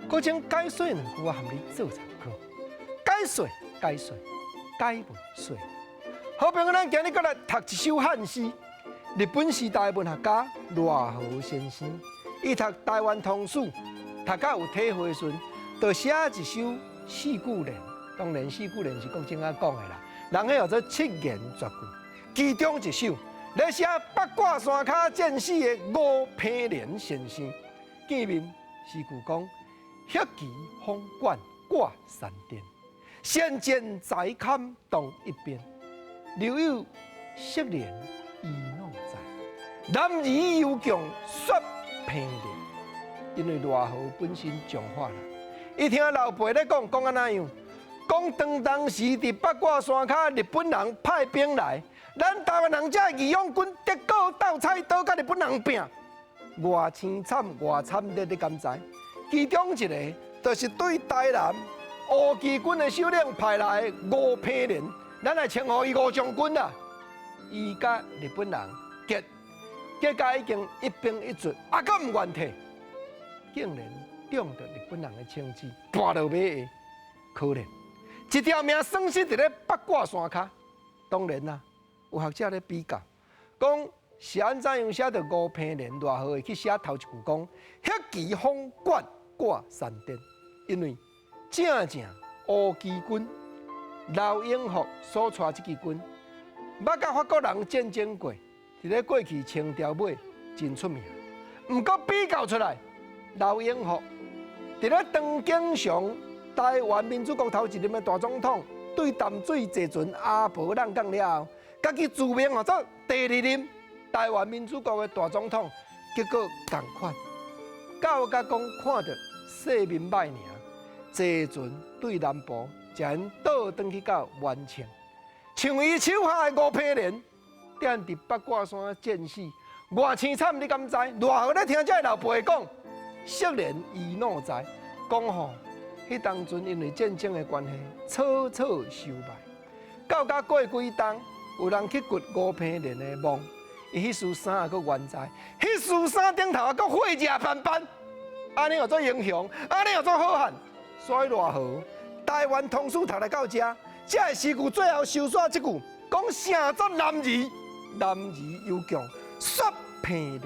閣將解說兩句仔含你做參考。解說解說解文說。好朋友，咱今日閣來讀一首漢詩。日本時代文學家賴和先生，伊讀台灣通史，讀甲有體會時，就寫一首四句聯。當然，四句聯是國正仔講的啦，人彼號做七言絕句。其中一首咧寫八卦山跤戰死的吳彭年先生，見面詩句講：血旗風管掛山巔，先戰在堪同一邊，留有昔年遺諾在。男兒猶強雪彭年。因為賴和本身彰化人，伊聽老輩咧講，講按怎樣？講當時佇八卦山跤，日本人派兵來，咱台灣人這義勇軍得過鬥菜刀，佮日本人拚，偌凄慘，偌慘烈，你敢知？其中一個就是對台南吳其軍的首領派來吳彭年，咱來稱呼伊吳將軍啦。伊佮日本人結結甲已經一兵一卒，啊，閣毋願退，竟然中著日本人的槍支，跋落尾下，可憐。一條命喪失佇咧八卦山跤。當然啦，有學者咧比較，講是按怎樣寫著吳彭年賴和會去寫頭一句講血旗風管掛山巔，因為正正吳其軍劉永福所帶這支軍，捌佮法國人戰爭過，佇咧過去清朝尾真出名。毋過比較出來，劉永福佇咧唐景崧台灣民主國頭一任的大總統對淡水坐船阿婆浪講了後，家己自命號做第二任台灣民主國的大總統，結果仝款，到甲講看著世面歹爾，坐船對南部將𪜶倒轉去到元清，像伊手下的吳彭年，踮佇八卦山戰死，偌凄慘，你敢知？賴和咧聽這个老輩講，昔年遺諾在，講吼。彼當陣因為戰爭的關係，草草收埋。到甲過幾冬，有人去掘吳彭年的墓，伊彼束衫猶閣原在，彼束衫頂頭猶閣血跡斑斑，按呢號做英雄，按呢號做好漢。所以賴和台灣通史讀來到遮，這个詩句最後收煞這句，講成作男兒，男兒猶強，雪彭年。